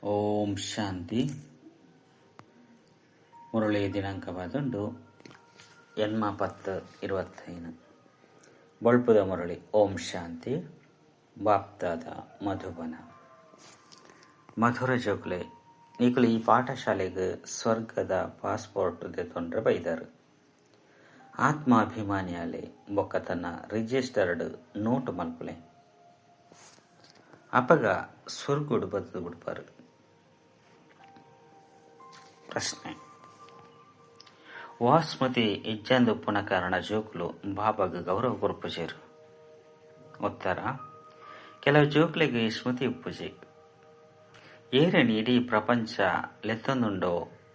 ಓಂ ಶಾಂತಿ. ಮುರಳಿ ದಿನಾಂಕವಾದುಂಡು 8/10/25. ಬೊಳ್ಪುದ ಮುರಳಿ. ಓಂ ಶಾಂತಿ. ಬಾಪ್ದಾದ ಮಧುಬನ. ಮಧುರ ಜೋಕ್ಲೆ, ನಿಕುಲು ಈ ಪಾಠಶಾಲೆಗೆ ಸ್ವರ್ಗದ ಪಾಸ್ಪೋರ್ಟ್ ದೆತೊಂಡ್ರೆ ಬೈದರು. ಆತ್ಮಾಭಿಮಾನಿಯಾಲೆ ಬೊಕ್ಕ ತನ್ನ ರಿಜಿಸ್ಟರ್ಡ್ ನೋಟು ಮಲ್ಪುಲೆ. ಅಪಗ ಸ್ವರ್ಗುಡು ಬತ್ತದು ಬಿಡ್ಪಾರು. ಪ್ರಶ್ನೆ: ವಾಸ್ಮತಿ ಇಜ್ಜಂದುಪ್ಪುನ ಕಾರಣ ಜೋಕುಲು ಬಾಬಾಗ್ ಗೌರವ ಕೊರ್ಪುಜೆರು. ಉತ್ತರ: ಕೆಲವು ಜೋಕ್ಲೆಗ್ ಈ ಸ್ಮೃತಿ ಉಪ್ಪುಜಿ. ಏರೆನ್ ಇಡೀ ಪ್ರಪಂಚ ಲೆತ್ತೊಂದುಂಡೋ,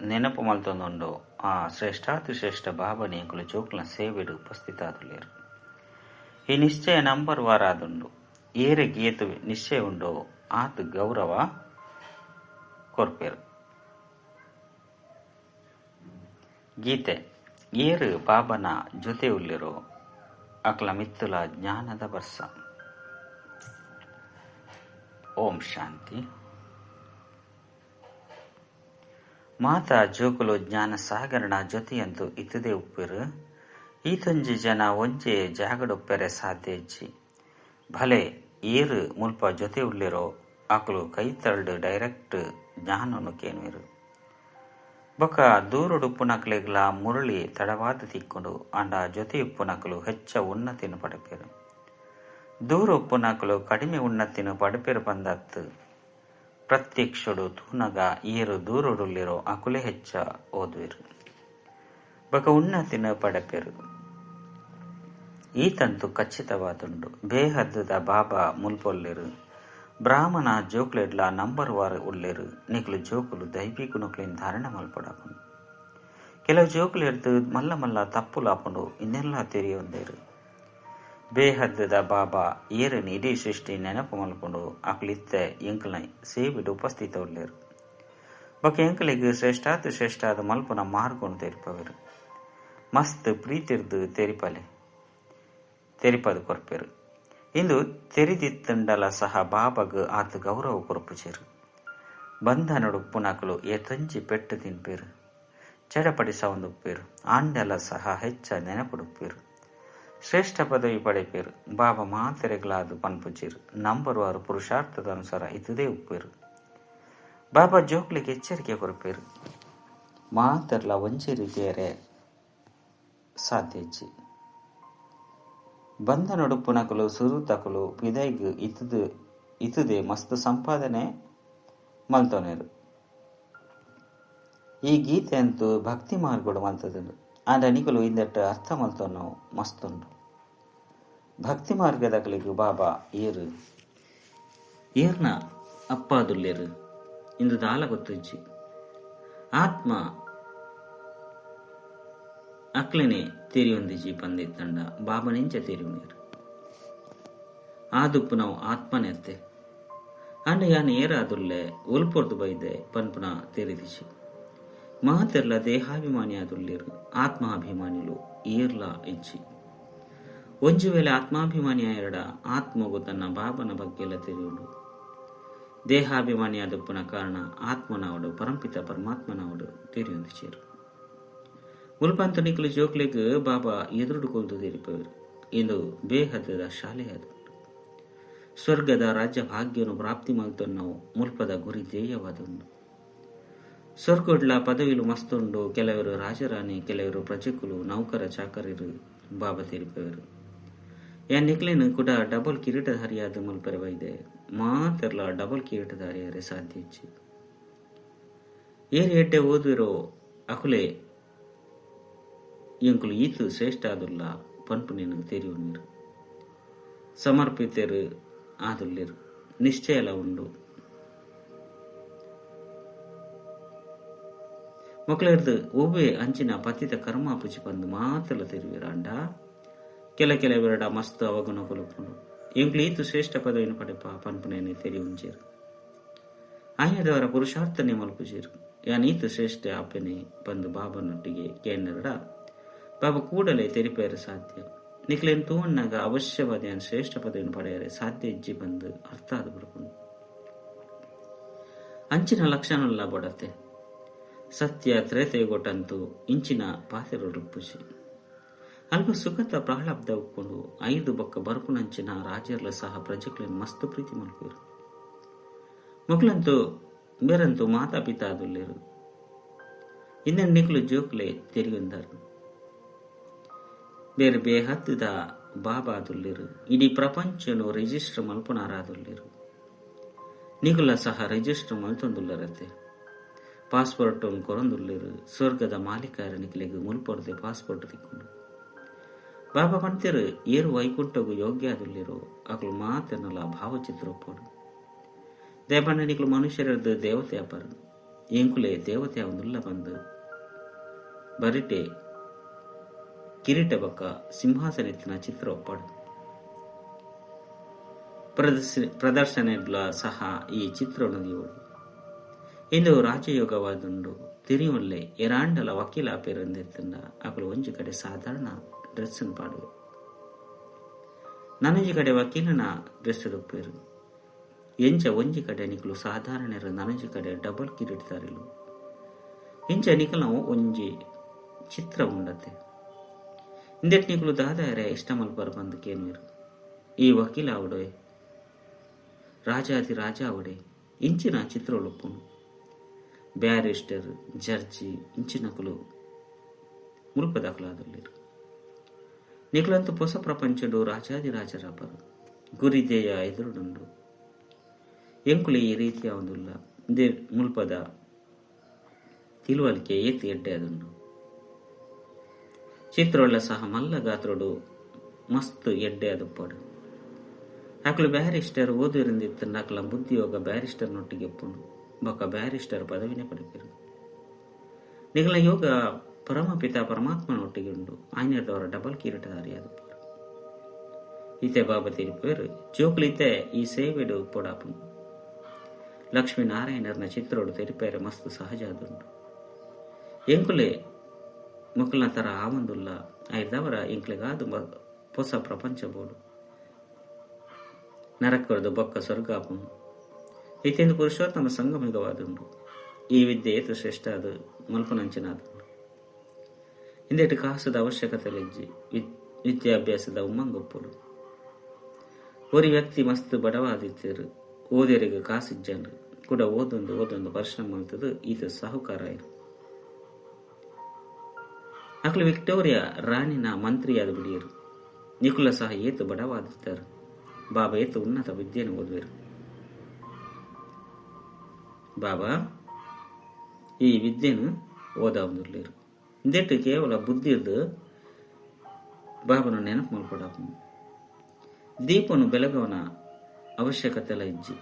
ನೆನಪು ಮಲ್ತೊಂದುಂಡೋ ಆ ಶ್ರೇಷ್ಠಾತಿಶ್ರೇಷ್ಠ ಬಾಬಾನಿ ಎಂಕುಲು ಜೋಕ್ಲೆನ ಸೇವೆಡ್ ಉಪಸ್ಥಿತಾದುಲ್ಲೆರ್. ಈ ನಿಶ್ಚಯ ನಂಬರ್ ವಾರಾದುಂಡು. ಏರೆಗ್ ಏತ್ ನಿಶ್ಚಯ ಉಂಡೋ ಆತ್ ಗೌರವ ಕೊರ್ಪೆರ್. ಗೀತೆ: ಏರು ಬಾಬನ ಜೊತೆ ಉಲ್ಲೆರೋ ಅಕ್ಲ ಮಿತ್ತುಲ ಜ್ಞಾನದ ಬರ್ಸ. ಓಂ ಶಾಂತಿ. ಮಾತಾ ಜೋಕುಲು ಜ್ಞಾನ ಸಾಗರನ ಜೊತೆಯಂತೂ ಇತ್ತದೇ ಉಪ್ಪೆರು. ಈತೊಂಜಿ ಜನ ಒಂಜೆ ಜಾಗಡುಪ್ಪೆರೆ ಸಾಧ್ಯ ಇಜ್ಜಿ. ಭಲೆ ಏರು ಮುಲ್ಪ ಜೊತೆ ಉಲ್ಲೆರೋ ಅಕುಲು ಕೈತಲ್ಡ್ ಡೈರೆಕ್ಟ್ ಜ್ಞಾನೊನು ಕೇನುವೆರು. ಬೊಕ್ಕ ದೂರೊಡುಪ್ಪುನಕಲೆಗ್ಲಾ ಮುರಳಿ ತಡವಾದ್ ತಿಕ್ಕುಂಡು. ಆಂಡ ಜೊತೆ ಉಪ್ಪುನಕುಲು ಹೆಚ್ಚ ಉನ್ನತಿನ್ ಪಡೆಪೆರು. ದೂರ ಉಪ್ಪುನಕುಲು ಕಡಿಮೆ ಉನ್ನತಿನ್ ಪಡೆಪೆರು ಪಂದತ್. ಪ್ರತ್ಯಕ್ಷೊಡು ತೂನಗ ಏರು ದೂರೊಡುಲ್ಲೆರೋ ಅಕುಲೇ ಹೆಚ್ಚ ಓದುವೆರು ಬೊಕ್ಕ ಉನ್ನತಿನ್ ಪಡೆಪೆರು. ಈತಂತು ಖಚಿತವಾದುಂಡು. ಬೇಹದ್ದುದ ಬಾಬಾ ಮುಲ್ಪೊಲ್ಲೆರು. ಬ್ರಾಹ್ಮಣ ಜೋಕ್ಲೆಡ್ಲ ನಂಬರ್ ವಾರ್ ಉಲ್ಲೆರು. ನಿಕುಲು ಜೋಕುಲು ದೈವಿ ಗುಣಕ್ಲೆನ್ ಧಾರಣೆ ಮಲ್ಪೊಡಾಪುಂಡು. ಕೆಲವು ಜೋಕುಲೆರ್ದ್ ಮಲ್ಲ ಮಲ್ಲ ತಪ್ಪುಲು ಆಪುಂಡು. ಇಂದೆನ್ಲಾ ತೆರಿಯೊಂದೆರು. ಬೇಹದ್ದುದ ಬಾಬಾ ಏರೆನ್ ಇಡೀ ಸೃಷ್ಟಿ ನೆನಪು ಮಲ್ಪುಂಡು ಅಕುಲು ಇತ್ತೆ ಎಂಕಲ್ನ ಸೇವೆಡ್ ಉಪಸ್ಥಿತ ಉಲ್ಲೆರು. ಬೊಕ್ಕ ಎಂಕಲೆಗ್ ಶ್ರೇಷ್ಠಾತಿ ಶ್ರೇಷ್ಠಾದ್ ಮಲ್ಪುನ ಮಾರ್ಗೊನು ತೆರಿಪವೆರು. ಮಸ್ತ್ ಪ್ರೀತಿರ್ದ್ ತೆರಿಪದು ಕೊರ್ಪೆರು. ಇಂದು ತೆರಿದಿತ್ತುಂಡಲ ಸಹ ಬಾಬಾಗ್ ಆತ್ ಗೌರವ ಕೊರ್ಪುಜೆರು. ಬಂಧನೊಡು ಉಪ್ಪುನಕುಲು ಏತೊಂಜಿ ಪೆಟ್ಟು ತಿನ್ಪೆರು, ಚಡಪಡಿಸವೊಂದುಪ್ಪೆರು. ಆಂಡಲ ಸಹ ಹೆಚ್ಚ ನೆನಪುಡುಪ್ಪೆರು. ಶ್ರೇಷ್ಠ ಪದವಿ ಪಡೆಪೆರು. ಬಾಬಾ ಮಾತೆರೆಗ್ಲಾದ್ ಪನ್ಪುಜೆರು. ನಂಬರ್ ವಾರು ಪುರುಷಾರ್ಥದ ಅನುಸಾರ ಇತ್ತದೇ ಉಪ್ಪೆರು. ಬಾಬಾ ಜೋಕ್ಲೆಗ್ ಎಚ್ಚರಿಕೆ ಕೊರ್ಪೆರು. ಮಾತೆರ್ಲ ಒಂಜಿ ರೀತಿಯರೆ ಸಾಧ್ಯ ಇಜ್ಜಿ. ಬಂಧನೊಡುಪ್ಪುನಕುಲು ಸುರುತಕುಲು ಪಿದೈಗ್ ಇತ್ತುದೇ ಮಸ್ತ್ ಸಂಪಾದನೆ ಮಲ್ತೊನೆರು. ಈ ಗೀತೆ ಅಂತೂ ಭಕ್ತಿ ಮಾರ್ಗೊಡು ಮಲ್ತದುಂಡು. ಆಂಡ ನಿಕುಲು ಇಂದೆಟ್ ಅರ್ಥ ಮಲ್ತೊನ್ನವು ಮಸ್ತುಂಡು. ಭಕ್ತಿ ಮಾರ್ಗದಕಲೆಗ್ ಬಾಬಾ ಏರು ಏರ್ನ ಅಪ್ಪಾದುಲ್ಲೆರು ಇಂದು ದಾಲ ಗೊತ್ತುಜ್ಜಿ. ಆತ್ಮ ಅಕ್ಲೆನೆ ತೆರಿಯೊಂದಿಜಿ ಪಂದಿತ್ತಂಡ ಬಾಬನೆಂಚ ತೆರಿಯುನೇರು. ಆದುಪ್ಪು ನಾವು ಆತ್ಮನೆತ್ತೆ. ಆಂಡ ಯಾನ್ ಏರಾದುಲ್ಲೆ ಒಲ್ಪೊರ್ದು ಬೈದೆ ಪನ್ಪುನ ತೆರಿದಿಜಿ. ಮಾತೆರ್ಲ ದೇಹಾಭಿಮಾನಿ ಆದುಲ್ಲೆರು. ಆತ್ಮಾಭಿಮಾನಿಲು ಏರ್ಲ ಇಜ್ಜಿ. ಒಂಜಿ ವೇಳೆ ಆತ್ಮಾಭಿಮಾನಿ ಆಯೆರಡ ಆತ್ಮಗು ತನ್ನ ಬಾಬನ ಬಗ್ಗೆಲ ತೆರಿಯುಂಡು. ದೇಹಾಭಿಮಾನಿ ಆದುಪ್ಪುನ ಕಾರಣ ಆತ್ಮನಾವಡು ಪರಂಪಿತ ಪರಮಾತ್ಮನಾವಡು ತೆರಿಯೊಂದಿಜೆರು. ಮುಲ್ಪಂತು ನಿಕುಲು ಜೋಕ್ಲೆಗ್ ಬಾಬಾ ಎದುರುಡು ಕೊಲ್ದು ತೆರಿಪವೆರು. ಇಂದು ಬೇಹದ್ದುದ ಶಾಲೆಯಾದುಂಡು. ಸ್ವರ್ಗದ ರಾಜ್ಯ ಭಾಗ್ಯನು ಪ್ರಾಪ್ತಿ ಮಲ್ತೊನ್ನವು ಮುಲ್ಪದ ಗುರಿ ಧ್ಯೇಯವಾದುಂಡು. ಸ್ವರ್ಗೊಡ್ಲ ಪದವಿಲು ಮಸ್ತುಂಡು. ಕೆಲವರು ರಾಜರಾಣಿ, ಕೆಲವರು ಪ್ರಜೆಕುಲು, ನೌಕರ ಚಾಕರಿರು ಬಾಬಾ ತೆರಿಪವೆರು. ಯಾನ್ ನಿಕ್ಲೆನ್ ಕುಡ ಡಬಲ್ ಕಿರೀಟಧಾರಿಯಾದ್ ಮಲ್ಪೆರೆ ಬೈದೆ. ಮಾತೆರ್ಲ ಡಬಲ್ ಕಿರೀಟಧಾರಿಯಾರೆ ಸಾಧ್ಯ ಇಜ್ಜಿ. ಏರ್ ಎಡ್ಡೆ ಓದುವೆರೋ ಅಕುಲೆ ಎಂಕುಲು ಈತ್ ಶ್ರೇಷ್ಠ ಆದುಲ್ಲ ಪನ್ಪುನೆನ್ ತೆರಿಯೊನ್ವೆರು. ಸಮರ್ಪಿತೆರು ಆದುಲ್ಲೆರು. ನಿಶ್ಚಯಲ ಉಂಡು. ಮೊಕ್ಲೆರ್ದ್ ಒವ್ವೆ ಅಂಚಿನ ಪತಿತ ಕರ್ಮ ಆಪುಜಿ ಪಂದ್ ಮಾತೆರ್ಲ ತೆರಿವೆರ್. ಆಂಡ ಕೆಲ ಕೆಲವೆರಡ ಮಸ್ತ್ ಅವಗುಣಕುಲು ಉಪ್ಪುಂಡು. ಎಂಕುಲು ಈತ್ ಶ್ರೇಷ್ಠ ಪದವಿನ್ ಪಡೆಪ ಪನ್ಪುನೆನ್ ತೆರಿಯೊಂಜೆರು. ಆಯನದವರ ಪುರುಷಾರ್ಥನೆ ಮಲ್ಪುಜೆರು. ಯಾನ್ ಈತ್ ಶ್ರೇಷ್ಠ ಆಪೆನೆ ಪಂದ್ ಬಾಬನೊಟ್ಟಿಗೆ ಕೇಂದ್ರಡ ಬಾಬಾ ಕೂಡಲೇ ತೆರಿಪೆರೆ ಸಾಧ್ಯ. ನಿಕ್ಲೆನ್ ತೂವಣ್ಣಗ ಅವಶ್ಯವಾದ ಯಾನ್ ಶ್ರೇಷ್ಠ ಪದವಿನ್ ಪಡೆಯರೆ ಸಾಧ್ಯ ಇಜ್ಜಿ ಪಂದ್ ಅರ್ಥ ಆದ್ ಬುಡ್ಪುಂಡು. ಅಂಚಿನ ಲಕ್ಷಣಲ್ಲ ಬಡತೆ ಸತ್ಯ ತ್ರೇತೆಗೊಟ್ಟಂತೂ ಇಂಚಿನ ಪಾತೆರೊಡುಪ್ಪುಜಿ ಅಲ್ಪ ಸುಖತ ಪ್ರಾಳಬ್ಧ ಉಪ್ಪುಂಡು 5 ಬೊಕ್ಕ ಬರುಪುನಂಚಿನ ರಾಜರ್ಲ ಸಹ ಪ್ರಜೆಕ್ಲೆನ್ ಮಸ್ತ್ ಪ್ರೀತಿ ಮಲ್ಪುವೆರ್ ಮೊಕ್ಲಂತೂ ಬೇರಂತೂ ಮಾತಾ ಪಿತಾ ಆದುಲ್ಲೆರ್ ಇಂದೆನ್ ನಿಕುಲು ಜೋಕುಲೆ ತೆರಿಯೊಂದರ್ ಬೇರೆ ಬೇಹದ್ದುದ ಬಾಬಾ ಆದುಲ್ಲೆರ್ ಇಡೀ ಪ್ರಪಂಚನು ರಿಜಿಸ್ಟರ್ ಮಲ್ಪುನಾರಾದುಲ್ಲೆರ್ ನಿಕುಲ ಸಹ ರಿಜಿಸ್ಟರ್ ಮಲ್ತೊಂದುಲ್ಲೆರತ್ತೆ ಪಾಸ್ಪೋರ್ಟ್ ಕೊರೊಂದುಲ್ಲೆರ್ ಸ್ವರ್ಗದ ಮಾಲೀಕರ ನಿಕಲೆಗ್ ಮುಲ್ಪೊರ್ದೆ ಪಾಸ್ಪೋರ್ಟ್ ತಿಕ್ಕುಂಡು ಬಾಬಾ ಪಂತೆರ್ ಏರು ವೈಕುಂಠಗು ಯೋಗ್ಯ ಆದುಲ್ಲೆರೋ ಅಕುಲು ಮಾತೆರ್ನಲ ಭಾವಚಿತ್ರ ಒಪ್ಪೊಡು ದೇಪಂಡ ನಿಕುಲು ಮನುಷ್ಯರದ್ದು ದೇವತೆ ಅಪರು ಎಂಕುಲೆ ದೇವತೆ ಅವಂದುಲ್ಲ ಬಂದು ಬರಿಟೆ ಕಿರೀಟ ಬೊಕ್ಕ ಸಿಂಹಾಸನ ಎತ್ತಿನ ಚಿತ್ರ ಒಪ್ಪಡು ಪ್ರದರ್ಶನ ಸಹ ಈ ಚಿತ್ರವನ್ನು ದೀವೊಡು ಇಂದು ರಾಜಯೋಗವಾದುಂಡು ತಿರಿಯೊಲ್ಲೆ ಎರಾಂಡಲ ವಕೀಲ ಪೇರೊಂದೆತ್ತುಂಡ ಅಕುಲು ಒಂಜಿ ಕಡೆ ಸಾಧಾರಣ ಡ್ರೆಸ್ ಪಾಡುವೆ ನನೊಂಜಿ ಕಡೆ ವಕೀಲನ ಡ್ರೆಸ್ ಉಪ್ಪೇರು ಎಂಚ ಒಂಜಿ ಕಡೆ ನಿಕುಲು ಸಾಧಾರಣರು ನನೊಂಜಿ ಕಡೆ ಡಬಲ್ ಕಿರೀಟದಾರಿಲು ಇಂಚ ನಿಕುಲ ಒಂಜಿ ಚಿತ್ರ ಉಂಡತೆ ಇಂದೆಟ್ ನಿಕುಲು ದಾದಾಯರೆ ಇಷ್ಟ ಮಲ್ಪರ ಬಂದು ಕೇನುವೆರು ಈ ವಕೀಲ ಅವಡೆ ರಾಜಾದಿ ರಾಜ ಅವಡೆ ಇಂಚಿನ ಚಿತ್ರೊಳುಪ್ಪುನು ಬ್ಯಾರಿಸ್ಟರ್ ಜಡ್ಜಿ ಇಂಚಿನಕುಲು ಮುಲ್ಪದಕುಲಾದುಲ್ಲೆರ್ ನಿಕುಲಂತೂ ಹೊಸ ಪ್ರಪಂಚಡು ರಾಜಾದಿ ರಾಜರಪರು ಗುರಿದೇಯ ಎದುರುಡುಂಡು ಎಂಕುಲು ಈ ರೀತಿಯ ಒಂದುಲ್ಲ ಇಂದೇ ಮುಲ್ಪದ ತಿಳುವಳಿಕೆ ಏತ್ ಎಡ್ಡೆ ಅದುಂಡು ಚಿತ್ರೊಳ್ಳ ಸಹ ಮಲ್ಲ ಗಾತ್ರೊಡು ಮಸ್ತ್ ಎಡ್ಡೆ ಅದುಪ್ಪಡು ಅಕುಲು ಬ್ಯಾರಿಸ್ಟರ್ ಓದುವರಿಂದಿತ್ತಂಡ ಅಕುಲ ಬುದ್ಧಿಯೋಗ ಬ್ಯಾರಿಸ್ಟರ್ ನೊಟ್ಟಿಗೆ ಒಪ್ಪುಂಡು ಬೊಕ್ಕ ಬ್ಯಾರಿಸ್ಟರ್ ಪದವಿನೇ ಪಡೆಪೆರು ನಿಕಲ ಯೋಗ ಪರಮಪಿತ ಪರಮಾತ್ಮನೊಟ್ಟಿಗೆ ಉಂಡು ಆಯ್ನೆರ್ದವರ ಡಬಲ್ ಕಿರೀಟಧಾರಿ ಆದುಪ್ಪರು ಇತ್ತೆ ಬಾಬಾ ತೀರ್ಪೇರು ಜೋಕುಲು ಇತ್ತೆ ಈ ಸೇವೆಡು ಪೊಡಾಪುಂಡು ಲಕ್ಷ್ಮೀನಾರಾಯಣರ್ನ ಚಿತ್ರೋಡು ತೆರಿಪೇರೆ ಮಸ್ತ್ ಸಹಜ ಆದುಂಡು ಎಂಕುಲೆ ಮೊಕಲ್ನ ತರ ಆವಂದುಲ್ಲ ಐದವರ ಎಂಕ್ಲೆಗಾದು ಹೊಸ ಪ್ರಪಂಚ ಬೋಡು ನರಕರ್ದು ಬೊಕ್ಕ ಸ್ವರ್ಗಾಪುಂಡು ಇತ್ತೆಂದು ಪುರುಷೋತ್ತಮ ಸಂಗಮಿಗವಾದುಂಡು ಈ ವಿದ್ಯೆ ಏತು ಶ್ರೇಷ್ಠ ಅದು ಮಲ್ಪನಂಚಿನಾದುಂಡು ಇಂದೆಟ್ ಕಾಸದ ಅವಶ್ಯಕತೆ ಲೆಜ್ಜಿ ವಿದ್ಯಾಭ್ಯಾಸದ ಉಮ್ಮಂಗೊಪ್ಪುಡು ಒರಿ ವ್ಯಕ್ತಿ ಮಸ್ತ್ ಬಡವಾದಿತ್ತೇರು ಓದೇರಿಗೆ ಕಾಸಿಜ್ಜಂಡು ಕೂಡ ಓದೊಂದು ಓದೊಂದು ಪರಿಶ್ರಮ ಮಲ್ತದು ಈತ ಸಾಹುಕಾರ ಇರು ಅಕಲು ವಿಕ್ಟೋರಿಯಾ ರಾಣಿನ ಮಂತ್ರಿಯಾದ ಬಿಡಿಯರು ನಿಕುಲ ಸಹ ಏತು ಬಡವಾದಿತ್ತಾರೆ ಬಾಬಾ ಏತು ಉನ್ನತ ವಿದ್ಯೆಯನ್ನು ಓದುವರು ಬಾಬಾ ಈ ವಿದ್ಯೆನು ಓದಾವಂದಿರ್ಲಿರು ಇಂದೆಟ್ಟು ಕೇವಲ ಬುದ್ಧಿರ್ದು ಬಾಬನ ನೆನಪು ಮಲ್ಪಡಾಪುಂಡು ದೀಪನು ಬೆಳಗವನ ಅವಶ್ಯಕತೆಲ ಇಜ್ಜಿ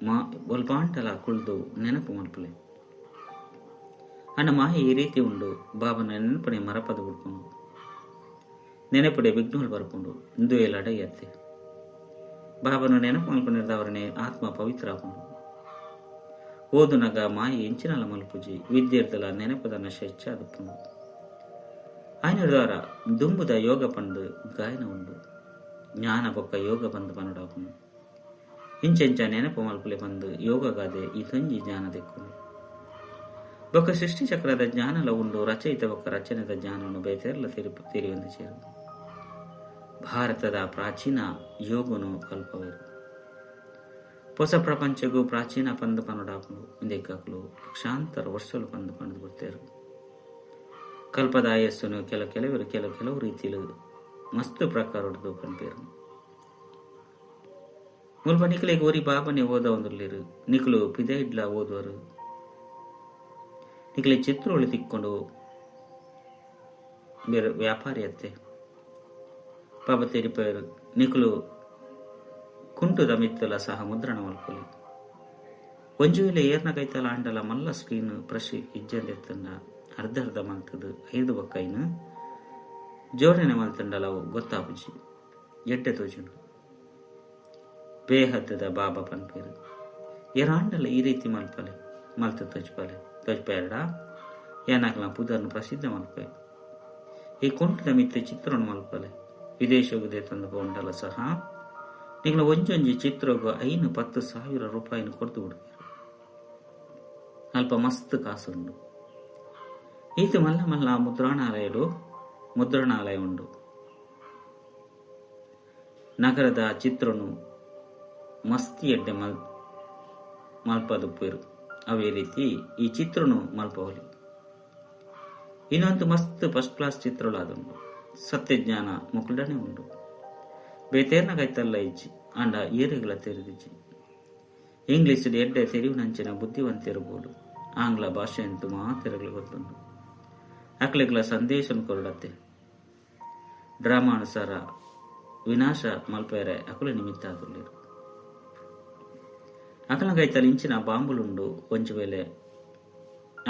ಮಾ ಒಲ್ಪಾಂಟಲ ಕುಳ್ದು ನೆನಪು ಮಲ್ಪಲೆ ಅಣ್ಣ ಮಾಹಿ ಈ ರೀತಿ ಉಂಡು ಬಾಬನ ನೆನಪನೆ ಮರಪದ ಬಿಡ್ಕೊಂಡು ನೆನಪುಡೆ ವಿಘ್ನಗಳು ಬರ್ಕೊಂಡು ಇಂದು ಲಡೈಯತ್ತೆ ಬಾಬನ ನೆನಪು ಮಲ್ಕೊಂಡಿದ್ದವರನ್ನೇ ಆತ್ಮ ಪವಿತ್ರ ಆಪುಂಡು ಓದುನಗ ಮಾಯಿ ಎಂಚಿನಲ ಮಲ್ಪುಜಿ ವಿದ್ಯಾರ್ಥಿಲ ನೆನಪದನ್ನ ಶೆಚ್ಚಾದುಪ್ಪುಂಡು ಆಯ್ನದಾರ ದುಂಬುದ ಯೋಗ ಪಂದು ಗಾಯನ ಉಂಡು ಜ್ಞಾನ ಬೊಕ್ಕ ಯೋಗ ಬಂದು ಪನುಡಾಪುಂಡು ಇಂಚೆಂಚ ನೆನಪು ಮಲ್ಪುಲೆ ಬಂದು ಯೋಗಗಾದೆ ಈ ತೊಂಜಿ ಜ್ಞಾನ ದೆಕ್ಕುಂಡು ಬೊಕ್ಕ ಸೃಷ್ಟಿ ಚಕ್ರದ ಜ್ಞಾನಲ ಉಂಡು ರಚಯಿತ ಬೊಕ್ಕ ರಚನೆದ ಜ್ಞಾನವನ್ನು ಬೇತೆರ್ಲ ತೆರಿಯೊಂದು ಸೇರು ಭಾರತದ ಪ್ರಾಚೀನ ಯೋಗನು ಕಲ್ಪವೇರು ಹೊಸ ಪ್ರಪಂಚಗೂ ಪ್ರಾಚೀನ ಪಂದು ಪನುಡಾಪುಂಡು ಇಂದೆಕ್ಕಲು ಲಕ್ಷಾಂತರ ವರ್ಷలు ಪಂದು ಪಂದು ಬಿಡ್ತೇರು ಕಲ್ಪದ ಆಯಸ್ಸನ್ನು ಕೆಲವರು ಕೆಲವು ರೀತಿಯಲ್ಲಿ ಮಸ್ತ್ ಪ್ರಕಾರದ್ದು ಪನ್ಪೇರು ಮುಲ್ಪ ನಿಕಲೆಗ್ ಒರಿ ಬಾಬನೆ ಓದ ಒಂದುಲ್ಲೆರ್ ನಿಕುಲು ಪಿದೈಡ್ಲ ಓದುವರು ನಿಕಲೆ ಚಿತ್ರೋಳು ತಿಕ್ಕೊಂಡು ಬೇರೆ ವ್ಯಾಪಾರಿ ಅತ್ತೆ ಪಾಪ ತೆರಿಪೇರು ನಿಕುಲು ಕುಂಟುದ ಮಿತ್ತಲ ಸಹ ಮುದ್ರಣ ಮಲ್ಪೊಲಿ ಒಂಜಿ ವೇಳೆ ಏರ್ನ ಕೈತಲ ಆಂಡಲ ಮಲ್ಲ ಸ್ಕ್ರೀನ್ ಪ್ರಶಿ ಇಜ್ಜಂದೆತ್ತಂಡ ಅರ್ಧ ಅರ್ಧ ಮಲ್ತದು 5 ಬೊಕ್ಕ 5 ಜೋಡಣೆ ಮಲ್ತಂಡಲ ಅವು ಗೊತ್ತಾಪುಜಿ ಎಡ್ಡೆ ತೋಜುಂಡು ಬೇಹದ್ದದ ಬಾಬಾ ಪನ್ಪೇರು ಏರಾಂಡಲ ಈ ರೀತಿ ಮಲ್ಪಲೆ ಮಲ್ತ ತೋಜ್ಪಲೆ ತೋಜ್ಪೇರಡ ಏನಾಗಲ ಪುದರ್ನು ಪ್ರಸಿದ್ಧ ಮಲ್ಪೆ ಈ ಕುಂಟದ ಮಿತ್ತ ಚಿತ್ರವನ್ನು ಮಲ್ಪಲೆ ವಿದೇಶಗುದೇ ತಂದು ಪೋಂಡಲ ಸಹ ನಿಗಳ ಒಂಜೊಂಜಿ ಚಿತ್ರಗೂ 5-10 ಸಾವಿರ ರೂಪಾಯಿನ ಕೊಡ್ದು ಬಿಡ್ತಾರೆ. ಅಲ್ಪ ಮಸ್ತ್ ಕಾಸುಂಡು. ಈತ್ ಮಲ್ಲ ಮಲ್ಲ ಮುದ್ರಣಾಲಯ ಉಂಡು. ನಗರದ ಚಿತ್ರೊನು ಮಸ್ತ್ ಎಡ್ಡೆ ಮಲ್ಪದುಪ್ಪೆರು. ಅವೇ ರೀತಿ ಈ ಚಿತ್ರೊನು ಮಲ್ಪವಲಿ. ಇನ್ನೊಂದು ಮಸ್ತ್ ಫಸ್ಟ್ ಕ್ಲಾಸ್ ಚಿತ್ರೊಲಾದುಂಡು. ಸತ್ಯಜ್ಞಾನ ಮೊಕುಲ್ಡನೆ ಉಂಡು. ಬೇತೇರ್ನ ಕೈತಲ್ಲ ಇಜ್ಜಿ ಆಂಡ ಏರೆಗ್ಲ ತೆರಿದಿಜ್ಜಿ. ಇಂಗ್ಲಿಷ್ ಎಡ್ಡೆ ತೆರಿಯುನಂಚಿನ ಬುದ್ಧಿವಂತೆರು ಬೋಡು. ಆಂಗ್ಲ ಭಾಷೆಯಂತೂ ಮಾತೆರೆಗ್ಲ ಗೊತ್ತುಂಡು. ಅಕ್ಲೆಗ್ಲ ಸಂದೇಶನ್ ಕೊರಡತ್ತೆ. ಡ್ರಾಮಾನುಸಾರ ವಿನಾಶ ಮಲ್ಪೆರೆ ಅಕುಲು ನಿಮಿತ್ತ ಆದುಲ್ಲೆರ್. ಅಕಲ್ನ ಕೈತಲ್ ಇಂಚಿನ ಬಾಂಬುಲುಂಡು. ಒಂಜಿ ವೇಳೆ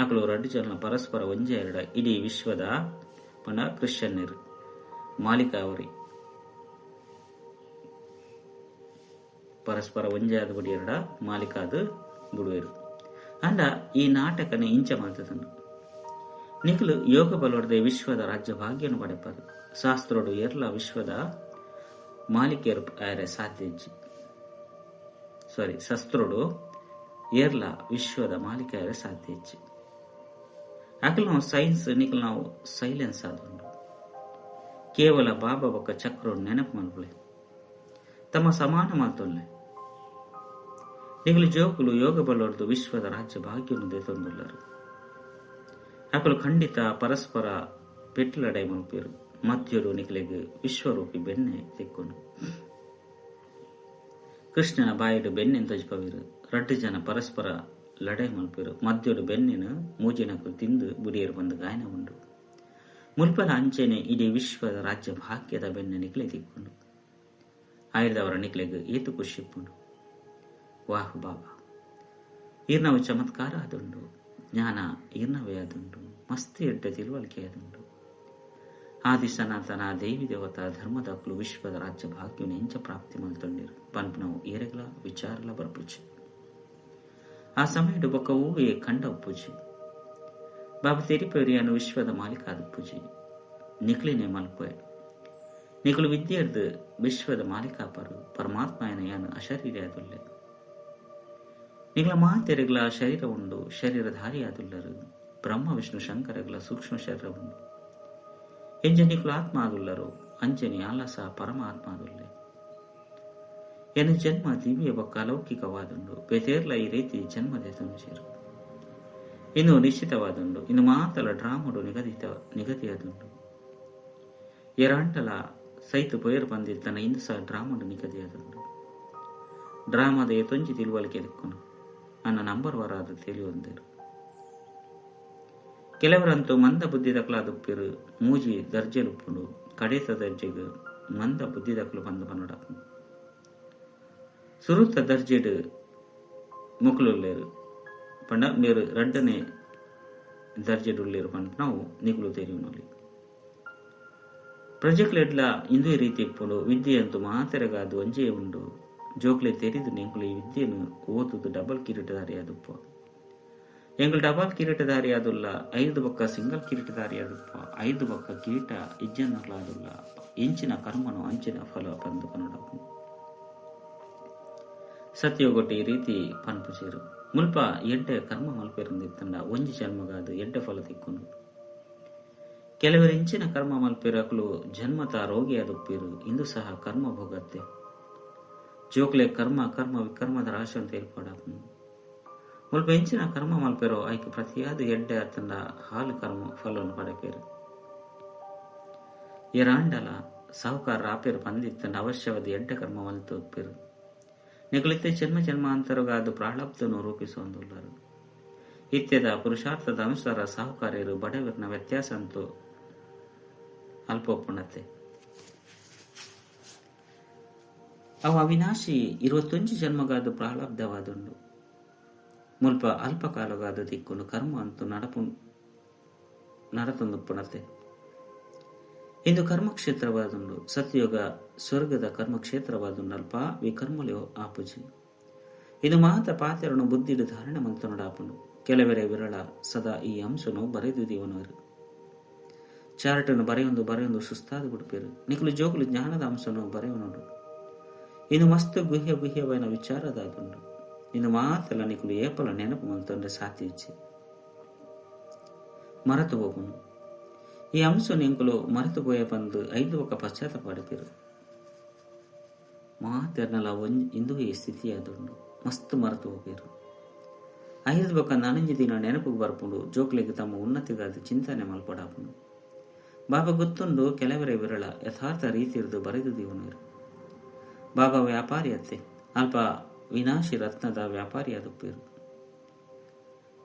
ಅಕುಲು ರಡ್ಡ್ ಜನ ಪರಸ್ಪರ ಒಂಜೇ ಎರಡ ಇಡೀ ವಿಶ್ವದ ಪಂಡ ಕ್ರಿಶ್ಚಿಯನ್ನರು ಮಾಲೀಕಾವರಿ ಪರಸ್ಪರ ಒಂಜೇ ಆದ್ ಬುಡಿಯೆರಡ ಮಾಲೀಕಾದ್ ಬುಡುವೆರು. ಆಂಡ ಈ ನಾಟಕನೆ ಇಂಚ ಮಲ್ತುದುಂಡು. ನಿಕುಲು ಯೋಗ ಬಲೊಡ್ದೆ ವಿಶ್ವದ ರಾಜ್ಯ ಭಾಗ್ಯನು ಪಡೆಪರು. ಶಾಸ್ತ್ರೊಡು ಏರ್ಲ ವಿಶ್ವದ ಮಾಲೀಕೆರ್ ಆಯೆರೆ ಸಾಧ್ಯ ಇಜ್ಜಿ. ಸಾರಿ, ಶಸ್ತ್ರೊಡು ಏರ್ಲ ವಿಶ್ವದ ಮಾಲೀಕ ಆಯೆರೆ ಸಾಧ್ಯ ಇಜ್ಜಿ. ಅಕಲ್ನ ಸೈನ್ಸ್ ನಿಕಲ್ನ ಸೈಲೆನ್ಸ್ ಆದುಂಡು. ಕೇವಲ ಬಾಬಾ ಬೊಕ್ಕ ಚಕ್ರೊನು ನೆನಪು ಮಲ್ಪುಲೆ. ತಮ್ಮ ಸಮಾನ ಮಲ್ತೊನ್ಲೆ. ನಿಕುಲು ಜೋಕುಲು ಯೋಗ ಬಲೊಡ್ದು ವಿಶ್ವದ ರಾಜ್ಯ ಭಾಗ್ಯನು ದೆತೊಂದುಲ್ಲರು. ಅಕುಲು ಖಂಡಿತ ಪರಸ್ಪರ ಪೆಟ್ಟು ಲಡಾಯಿ ಮಲ್ಪೆರು. ಮಧ್ಯೊಡು ನಿಕಲೆಗ್ ವಿಶ್ವರೂಪಿ ಬೆನ್ನೆ ತಿಕ್ಕುನು. ಕೃಷ್ಣನ ಬಾಯಿಡ್ ಬೆನ್ನೆನ್ ತೊಜಿಪವೆರು. ರಡ್ಡ್ ಜನ ಪರಸ್ಪರ ಲಡಾಯಿ ಮಲ್ಪೆರು. ಮಧ್ಯೊಡು ಬೆನ್ನೆನ್ ಮೂಜಿನಕುಲು ತಿಂದು ಬುಡಿಯೆರು ಪಂದ್ ಗಾಯನ ಉಂಡು. ಮುಲ್ಪಲ ಅಂಚೆನೆ ಇಡೀ ವಿಶ್ವದ ರಾಜ್ಯ ಭಾಗ್ಯದ ಬೆನ್ನೆ ನಿಕಲೆ ತಿಕ್ಕುಂಡು. ಆಯಿರ್ದವರ ನಿಕಲೆಗ್ ಏತು ಖುಷಿ ಇಪ್ಪುಂಡು. ವಾಹ್ ಬಾಬಾ, ಈರ್ನವು ಚಮತ್ಕಾರ ಆದುಂಡು. ಜ್ಞಾನ ಈರ್ನವೇ ಆದುಂಡು. ಮಸ್ತ್ ಎಡ್ಡೆ ತಿಳುವಳಿಕೆ ಆದುಂಡು. ಆದಿ ಸನಾತನ ದೇವಿ ದೇವತಾ ಧರ್ಮದಕುಲು ವಿಶ್ವದ ರಾಜ್ಯ ಭಾಗ್ಯನು ಎಂಚ ಪ್ರಾಪ್ತಿ ಮಲ್ತೊಂಡಿರು ಪನ್ಪುನವು ಏರೆಗ್ಲ ವಿಚಾರಲ ಬರ್ಪುಜಿ. ಆ ಸಮಯಡ್ ಬೊಕ್ಕ ಒವ್ವೇ ಕಂಡ ಉಪ್ಪುಜಿ. ಬಾಬಾ ತೆರಿಪೆರಿಯಾನು ವಿಶ್ವದ ಮಾಲೀಕ ಆದುಪ್ಪುಜಿ. ನಿಕ್ಲಿನೇ ಮಲ್ಪುವೆ. ನಿಕುಲು ವಿದ್ಯೆರ್ದ್ ವಿಶ್ವದ ಮಾಲೀಕಾಪರು. ಪರಮಾತ್ಮಯನ ಯಾನು ಅಶರೀರಿ ಆದುಲ್ಲೆ. ನಿಕಲ ಮಾತೆರೆಗ್ಲ ಶರೀರ ಉಂಡು. ಶರೀರಧಾರಿ ಆದುಲ್ಲರು. ಬ್ರಹ್ಮ ವಿಷ್ಣು ಶಂಕರಗ್ಲ ಸೂಕ್ಷ್ಮ ಶರೀರ ಉಂಡು. ಎಂಚ ನಿಕುಲು ಆತ್ಮ ಆದುಲ್ಲರು ಅಂಚನೆ ಆಲಸ ಪರಮಾತ್ಮ ಆದುಲ್ಲೆ. ಎನ್ನ ಜನ್ಮ ದಿವ್ಯ ಬೊಕ್ಕ ಅಲೌಕಿಕವಾದುಂಡು. ಬೇತೇರ್ಲ ಈ ರೀತಿ ಜನ್ಮ ದೆತೊಂಜೆರು. ಇನ್ನು ನಿಶ್ಚಿತವಾದುಂಡು. ಇನ್ನು ಮಾತಲ ಡ್ರಾಮಡು ನಿಗದಿಯಾದುಂಡು. ಎರಾಂಟಲ ಸೈತು ಪೊಯರ್ ಪಂದಿತ್ತನ ಇಂದು ಸಹ ಡ್ರಾಮಡು ನಿಗದಿಯಾದುಂಡು. ಡ್ರಾಮದ ಏತೊಂಜಿ ತಿಳುವಳಿಕೆ ದಿಕ್ಕುನು ಅನ್ನ ನಂಬರ್ ವರಾದ ತಿಳಿಯೊಂದಿರು. ಕೆಲವರಂತೂ ಮಂದ ಬುದ್ಧಿದಕಲಾದುಪ್ಪಿರು. ಮೂಜಿ ದರ್ಜೆಲುಪ್ಪುಂಡು. ಕಡೇತ ದರ್ಜೆಗ್ ಮಂದ ಬುದ್ಧಿದಕಲು ಪಂದ್ ಪನೊಡ. ಸುರುತ ದರ್ಜೆಡ್ ಮೊಕುಲುಲ್ಲೆರ್ ಪಂಡ ಮೇರು ರಡ್ಡನೆ ದರ್ಜೆಡುಲ್ಲೆರ್ ಪನ್ಪುನವು ನಿಕುಲು ತೆರಿಯುನೊಲಿ. ಪ್ರಜೆಕ್ಲೆಡ್ಲ ಇಂದುವೆ ರೀತಿ ಇಪ್ಪುಂಡು. ವಿದ್ಯೆಯಂತೂ ಮಾತೆರೆಗಾದ್ ಒಂಜೇ ಉಂಡು. ಜೋಕ್ಲೆ ತೆರಿದು ನಿಂಕುಲು ಈ ವಿದ್ಯೆನು ಓದುದು ಡಬಲ್ ಕಿರೀಟಧಾರಿ ಆದುಪ್ಪ. ಎಂಕುಲು ಡಬಲ್ ಕಿರೀಟಧಾರಿ ಆದುಲ್ಲ. 5 ಬೊಕ್ಕ ಸಿಂಗಲ್ ಕಿರೀಟಧಾರಿ ಆದುಪ್ಪ. 5 ಬೊಕ್ಕ ಕಿರೀಟ ಇಜ್ಜನ್ನಕ್ಲಾದುಲ್ಲ. ಎಂಚಿನ ಕರ್ಮನು ಅಂಚಿನ ಫಲ ಪಂದು ಪನೊಡ. ಸತ್ಯೊಗೊಟ್ಟು ಈ ರೀತಿ ಪನ್ಪುಜೆರು. ಮುಲ್ಪ ಎಡ್ಡೆ ಕರ್ಮ ಮಲ್ಪೆರಂದಿತ್ತಂಡ ಒಂಜಿ ಜನ್ಮಗಾದ್ ಎಡ್ಡೆ ಫಲ ತಿಕ್ಕುಂಡು. ಕೆಲವರು ಇಂಚಿನ ಕರ್ಮ ಮಲ್ಪೆರು ಅಕುಲು ಜನ್ಮತ ರೋಗಿಯಾದುಪ್ಪೆರು. ಇಂದು ಸಹ ಕರ್ಮ ಭೋಗತ್ತೆ. ಜೋಕ್ಲೆ ಕರ್ಮ ಕರ್ಮ ವಿಕರ್ಮದ ರಾಶಿ ಅಂತ ಏರ್ಪಾಡಾಪುಂಡು. ಮುಲ್ಪ ಎಂಚಿನ ಕರ್ಮ ಮಲ್ಪೆರೋ ಐಕ್ ಪ್ರತಿಯಾದ ಎಡ್ಡೆ ಅತ್ತಂಡ ಹಾಲು ಕರ್ಮ ಫಲವನ್ನು ಪಡೆಪೇರು. ಎರಾಂಡಲ ಸಾಹುಕಾರ ಆಪೇರು ಪಂದಿತ್ತಂಡ ಅವಶ್ಯವಾದ ಎಡ್ಡೆ ಕರ್ಮ ಮಲ್ತೊಪ್ಪೇರು. ನಿಕುಲಿತ್ತೆ ಜನ್ಮ ಜನ್ಮಾಂತರಗಾದ ಪ್ರಾರಬ್ಧನು ರೂಪಿಸುವಂದುಲ್ಲರು. ಇತ್ಯದ ಪುರುಷಾರ್ಥದ ಅನುಸಾರ ಸಾಹುಕಾರ್ಯರು ಬಡವರನ ವ್ಯತ್ಯಾಸ ಅಂತೂ ಅಲ್ಪ ಒಪ್ಪುಣತ್ತೆ. ಅವು ಅವಿನಾಶಿ 21 ಜನ್ಮಗಾದ ಪ್ರಾರಬ್ಧವಾದುಂಡು. ಮುಲ್ಪ ಅಲ್ಪ ಕಾಲಗಾದ ದಿಕ್ಕುನು ಕರ್ಮ ಅಂತೂ ನಡತೊಂದುಪ್ಪುಣತ್ತೆ. ಇಂದು ಕರ್ಮಕ್ಷೇತ್ರವಾದುಂಡು. ಸತ್ಯಯುಗ ಸ್ವರ್ಗದ ಕರ್ಮಕ್ಷೇತ್ರವಾದುಂಡು. ಅಲ್ಪ ವಿಕರ್ಮಲು ಆಪುಜಿ. ಇದು ಮಾತ ಪಾತೆರನು ಬುದ್ಧಿಡು ಧಾರಣೆ ಮಲ್ತೊನಡಾಪುಂಡು. ಕೆಲವರೆ ವಿರಳ ಸದಾ ಈ ಅಂಶನು ಬರೆದು ದೀವನವರು. ಚಾರ್ಟನ್ನು ಬರೆಯೊಂದು ಬರೆಯೊಂದು ಸುಸ್ತಾದ ಬಿಡುಪೇರು. ನಿಕುಲು ಜೋಕುಲು ಜ್ಞಾನದ ಅಂಶನು ಬರೆಯವನುಂಡು. ಇನ್ನು ಮಸ್ತ್ ಗುಹ್ಯ ಗುಹ್ಯವಾದ ವಿಚಾರದಾದುಂಡು. ಇಂದು ಮಾತೆಲ್ಲ ನಿಕುಲು ಏಪಲ ನೆನಪು ಮಲ್ತೊಂಡೆ ಸಾಧ್ಯ ಇಜ್ಜಿ ಮರೆತು ಹೋಗುನು. ಈ ಅಂಶ ನಿಂಕುಲು ಮರೆತು ಪೋಯ ಪಂದು ಐದು ಒಕ್ಕ ಪಶ್ಚಾತ್ತಾಪ ಪಡೆಪೆರು. ಮಾತೆರ್ನಲ ಇಂದುವೆ ಸ್ಥಿತಿಯಾದುಂಡು ಮಸ್ತ್ ಮರೆತು ಹೋಗೇರು. ಐದು ಬೊಕ್ಕ ನಾನಂಜಿ ದಿನ ನೆನಪು ಬರ್ಪುಂಡು. ಜೋಕ್ಲೆಗ್ ತಮ್ಮ ಉನ್ನತಿಗಾದ ಚಿಂತನೆ ಮಲ್ಪಡಾಪುಂಡು. ಬಾಬಾ ಗೊತ್ತುಂಡು ಕೆಲವರೇ ವಿರಳ ಯಥಾರ್ಥ ರೀತಿಯಿರ್ದು ಬರೆದು ದೀವನರು. ಬಾಬಾ ವ್ಯಾಪಾರಿ ಅತ್ತೆ ಅಲ್ಪ ವಿನಾಶಿ ರತ್ನದ ವ್ಯಾಪಾರಿಯಾದುಪ್ಪೇರು.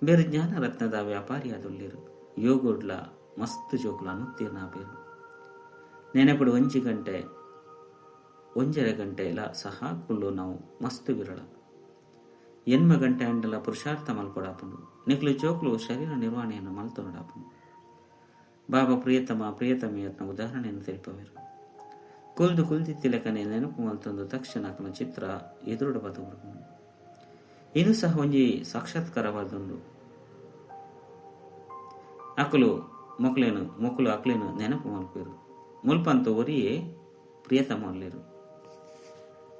ಬೇರೆ ಜ್ಞಾನ ರತ್ನದ ವ್ಯಾಪಾರಿಯಾದುಳ್ಳೇರು. ಯೋಗುಡ್ಲ ಮಸ್ತ್ ಜೋಕುಲ ಅನುತ್ತೀರ್ಣ ಆಪೇರು. ನೆನಪುಡು 1 ಗಂಟೆ 1.5 ಗಂಟೆ ಎಲ್ಲ ಸಹ ಕುಲ್ಲು ನಾವು ಮಸ್ತ್ ವಿರಳ. 8 ಗಂಟೆ ಅಂಡಲ ಪುರುಷಾರ್ಥ ಮಲ್ಪಡಾಪುಂಡು. ನಿಕ್ಲು ಜೋಕ್ಲು ಶರೀರ ನಿರ್ವಹಣೆಯನ್ನು ಮಲ್ತೊಡಾಪುಂಡು. ಬಾಬಾ ಪ್ರಿಯತಮ ಪ್ರಿಯತಮೆಯತ್ನ ಉದಾಹರಣೆಯನ್ನು ತಿಳಿಪವೇರು. ಕುಲ್ದು ಕುಲ್ದಿತ್ತಿಲೆಕನೆ ನೆನಪು ಮಲ್ತೊಂದು ತಕ್ಷಣ ಆತನ ಚಿತ್ರ ಎದುರುಡ ಬತು. ಇದು ಸಹ ಒಂಜಿ ಸಾಕ್ಷಾತ್ಕಾರವಾದುಂಡು. ಅಕಲು ಮೊಕ್ಲೇನು ಮೊಕ್ಕಲು ಅಕ್ಲೇನು ನೆನಪು ಮಲ್ಪೇರು. ಮುಲ್ಪಂತ ಒರಿಯೇ ಪ್ರಿಯತಮಲ್ಲೇರು.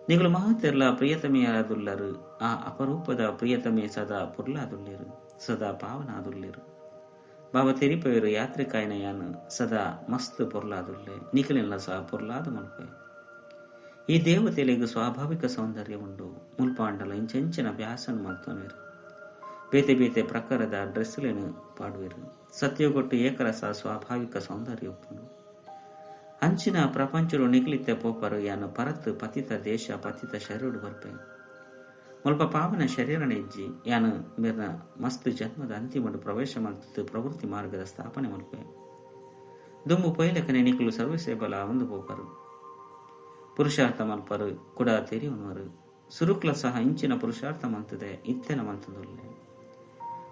ನಿಗಳು ಮಹಾತೆರ್ಲ ಪ್ರಿಯತಮೆಯಾದುಲ್ಲರು. ಆ ಅಪರೂಪದ ಪ್ರಿಯತಮೆ ಸದಾ ಪೊರ್ಲಾದುಲ್ಲೇರು, ಸದಾ ಪಾವನಾದುಲ್ಲೇರು. ಬಾಬಾ ತೆರಿಪವೇರು ಯಾತ್ರಿಕಾಯನಯಾನು ಸದಾ ಮಸ್ತ್ ಪೊರ್ಲಾದುಲ್ಲೆ, ನಿಖಲೆಲ್ಲ ಸಹ ಪೊರ್ಲಾದ ಮಲ್ಪೆ. ಈ ದೇವತೆಲೆಗ್ ಸ್ವಾಭಾವಿಕ ಸೌಂದರ್ಯ ಉಂಡು. ಮುಲ್ಪಾಂಡಲ ಇಂಚೆಂಚಿನ ವ್ಯಾಸನ ಮಲ್ತೊನ್ವೇರು. ಬೇತೆ ಬೇತೆ ಪ್ರಕಾರದ ಡ್ರೆಸ್ಲೇನು ಪಾಡುವೆರು. ಸತ್ಯಗೊಟ್ಟು ಏಕರಸ ಸ್ವಾಭಾವಿಕ ಸೌಂದರ್ಯ ಉಪ್ಪುಂಡು. ಅಂಚಿನ ಪ್ರಪಂಚರು ನಿಖಲಿತ ಪೋಪರು ಯಾನು ಪರತ್ ಪತಿತ ದೇಶ ಪತಿತ ಶರೀರುಡು ಬರ್ಪೆ. ಮುಲ್ಪ ಪಾವನ ಶರೀರನ ಇಜ್ಜಿ ಯಾನು ಮೇರ್ನ ಮಸ್ತ್ ಜನ್ಮದ ಅಂತಿಮಡು ಪ್ರವೇಶ ಮಲ್ತದ್ದು ಪ್ರವೃತ್ತಿ ಮಾರ್ಗದ ಸ್ಥಾಪನೆ ಮಲ್ಪೆ. ದುಂಬು ಪೈಲಕನೆ ನಿಖಲು ಸರ್ವಸೇಬಲ ಒಂದು ಪೋಪರು. ಪುರುಷಾರ್ಥ ಮಲ್ಪರು ಕೂಡ ತೆರಿಯುವರು. ಸುರುಕ್ಲ ಸಹ ಇಂಚಿನ ಪುರುಷಾರ್ಥ ಮಲ್ತದೆ ಇತ್ತೆನ ಮಲ್ತದೊಲ್ಲೆ.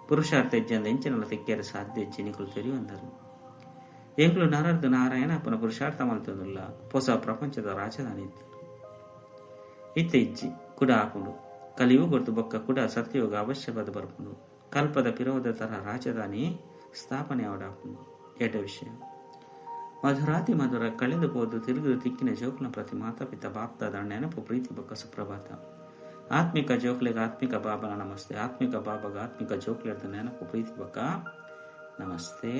ಪುರುಷಾರ್ಥ ಇಜ್ಜಂದ ಇಂಚಿನಲ್ಲ ತಿಕ್ಕೇರೆ ಸಾಧ್ಯ ಇಜ್ಜಿ ನಿಖಲು ತೆರಿಯುವಂದರು. ಎಂಕ್ಲು ನಾರರ್ದು ನಾರಾಯಣ ಅಪ್ಪನ ಪುರುಷಾರ್ಥ ಮಲ್ತದಲ್ಲ ಹೊಸ ಪ್ರಪಂಚದ ರಾಜಧಾನಿ ಇತ್ತು ಇತ್ತೆ ಇಜ್ಜಿ ಕೂಡ ಆಪುಂಡು. ಕಲಿಯುಗೊರ್ದು ಬೊಕ್ಕ ಕೂಡ ಸತ್ಯಯೋಗ ಅವಶ್ಯವಾದ ಬರ್ಪುಂಡು. ಕಲ್ಪದ ಪಿರೋಧ ತರ ರಾಜಧಾನಿ ಸ್ಥಾಪನೆ ಅವಡಾಪುಂಡು. ಎಡ ವಿಷಯ ಮಧುರಾತಿ ಮಧುರ ಕಳೆದು ಹೋದು ತಿರುಗಿದು ತಿಕ್ಕಿನ ಜೋಕ್ಲ ಪ್ರತಿ ಮಾತಾಪಿತ ಬಾಪ್ತಾದ ನೆನಪು ಪ್ರೀತಿ ಬೊಕ್ಕ ಸುಪ್ರಭಾತ. ಆತ್ಮಿಕ ಜೋಕ್ಲೆಗೆ ಆತ್ಮಿಕ ಬಾಬನ ನಮಸ್ತೆ. ಆತ್ಮಿಕ ಬಾಬಾಗ ಆತ್ಮಿಕ ಜೋಕ್ಲೆರ್ದ ನೆನಪು ಪ್ರೀತಿ ಬೊಕ್ಕ ನಮಸ್ತೆ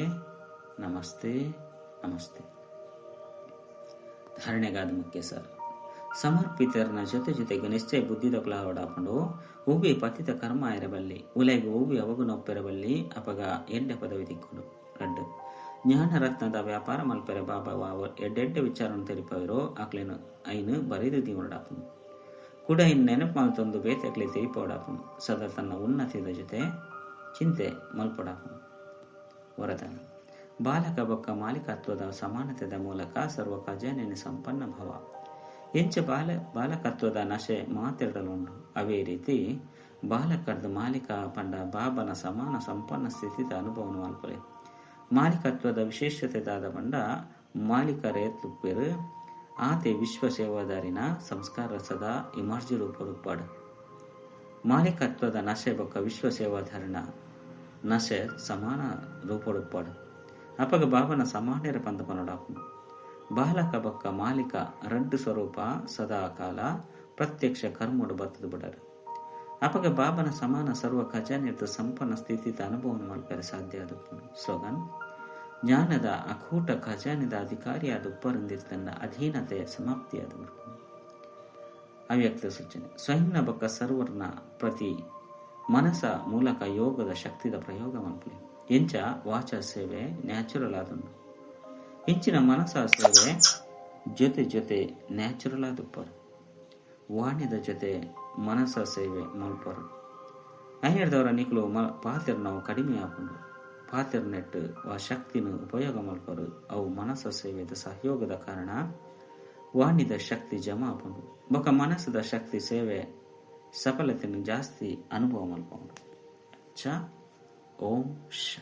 ನಮಸ್ತೆ ನಮಸ್ತೆ. ಧಾರಣೆಗಾದ ಮುಖ್ಯ ಸರ್ ಸಮರ್ಪಿತರನ ಜೊತೆ ಜೊತೆಗೆ ನಿಶ್ಚಯ ಬುದ್ಧಿದ ಕುಲಾವಡಾಪುಂಡು. ಉಬ್ಬಿ ಪತಿತ ಕರ್ಮ ಇರಬಲ್ಲಿ ಉಲೆಗೆ ಉಬ್ಬಿ ಅವಗುನೊಪ್ಪಿರಬಲ್ಲಿ ಅಪಗ ಎಡ್ಡೆ ಪದವಿ ತಿಕ್ಕೊಂಡು. ರಡ್ಡು ಜ್ಞಾನರತ್ನದ ವ್ಯಾಪಾರ ಮಲ್ಪೆರೆ ಬಾಬಾ ಎಡ್ಡೆಡ್ಡೆ ವಿಚಾರವನ್ನು ತೆರಿಪವಿರೋ ಆಕ್ಲೇನು ಐನು ಬರೆದು ದೀವಡಾಪುಂಡು. ಕೂಡ ಇನ್ನು ನೆನಪು ಮಲ್ತೊಂದು ಬೇತೆಕ್ಲೆ ತೆರಿಪವಡಾಪುಂಡು. ಸದಾ ತನ್ನ ಉನ್ನತಿದ ಜೊತೆ ಚಿಂತೆ ಮಲ್ಪಡಾಪುಂಡು. ವರದಾನ ಬಾಲಕ ಬೊಕ್ಕ ಮಾಲೀಕತ್ವದ ಸಮಾನತೆದ ಮೂಲಕ ಸರ್ವ ಖಜಾನೆಯ ಸಂಪನ್ನ ಭವ. ಎಂಚ ಬಾಲಕತ್ವದ ನಶೆ ಮಾತೆರಡಲುಂಡು ಅವೇ ರೀತಿ ಬಾಲಕರ್ದ ಮಾಲೀಕ ಪಂಡ ಬಾಬನ ಸಮಾನ ಸಂಪನ್ನ ಸ್ಥಿತಿದ ಅನುಭವನು ಮಲ್ಪಲೆ. ಮಾಲೀಕತ್ವದ ವಿಶೇಷತೆದಾದ ಪಂಡ ಮಾಲೀಕರೇ ತುಪ್ಪೇರು ಆತೆ ವಿಶ್ವ ಸೇವಾದಾರಿನ ಸಂಸ್ಕಾರ ಸದಾ ಇಮರ್ಜಿ ರೂಪರುಪಾಡು. ಮಾಲೀಕತ್ವದ ನಶೆ ಬೊಕ್ಕ ವಿಶ್ವ ಸೇವಾಧಾರಿನ ನಶೆ ಸಮಾನ ರೂಪರುಪಾಡು. ಅಪಗ ಬಾಬನ ಸಮಾನ್ಯರ ಪಂದ ಪನಡಾಪುಂಡು. ಬಾಲಕ ಬೊಕ್ಕ ಮಾಲೀಕ ರಡ್ಡು ಸ್ವರೂಪ ಸದಾ ಕಾಲ ಪ್ರತ್ಯಕ್ಷ ಕರ್ಮಡು ಬತ್ತದು ಬಿಡರು. ಅಪಗ ಬಾಬನ ಸಮಾನ ಸರ್ವ ಖಜಾನೆರ್ದು ಸಂಪನ್ನ ಸ್ಥಿತಿದ ಅನುಭವವನ್ನು ಮಲ್ಪೆರೆ ಸಾಧ್ಯ ಆದುಪ್ಪುಂಡು. ಸ್ಲೋಗನ್ ಜ್ಞಾನದ ಅಖೂಟ ಖಜಾನೆದ ಅಧಿಕಾರಿಯಾದ ಉಪ್ಪರಂದಿರ್ತನ್ನ ಅಧೀನತೆ ಸಮಾಪ್ತಿಯಾದ ಬರ್ಪುಂಡು. ಅವ್ಯಕ್ತ ಸೂಚನೆ ಸ್ವಯಂನ ಬೊಕ್ಕ ಸರ್ವರ್ನ ಪ್ರತಿ ಮನಸ ಮೂಲಕ ಯೋಗದ ಶಕ್ತಿದ ಪ್ರಯೋಗ ಮಲ್ಪಲೆ. ಎಂಚ ವಾಚ ಸೇವೆ ನ್ಯಾಚುರಲ್ ಆದುಂಡು. ಇಂಚಿನ ಮನಸ ಸೇವೆ ಜೊತೆ ಜೊತೆ ನ್ಯಾಚುರಲ್ ಆದುಪ್ಪರು. ವಾಣಿದ ಜೊತೆ ಮನಸ ಸೇವೆ ಮಲ್ಪರು. ಐನರ್ದವರ ನಿಕ್ಲು ಪಾತೆರ್ ನಾವು ಕಡಿಮೆ ಆಪುಂಡು. ಪಾತೆರ್ ನೆಟ್ಟು ಆ ಶಕ್ತಿನ ಉಪಯೋಗ ಮಲ್ಪರು. ಅವು ಮನಸ ಸೇವೆದ ಸಹಯೋಗದ ಕಾರಣ ವಾಣಿದ ಶಕ್ತಿ ಜಮಾ ಆಪುಂಡು. ಬೊಕ್ಕ ಮನಸ್ಸದ ಶಕ್ತಿ ಸೇವೆ ಸಫಲತೆಯನ್ನು ಜಾಸ್ತಿ ಅನುಭವ ಮಲ್ಪುಂಡು. ಚ ಓಂ ಶ.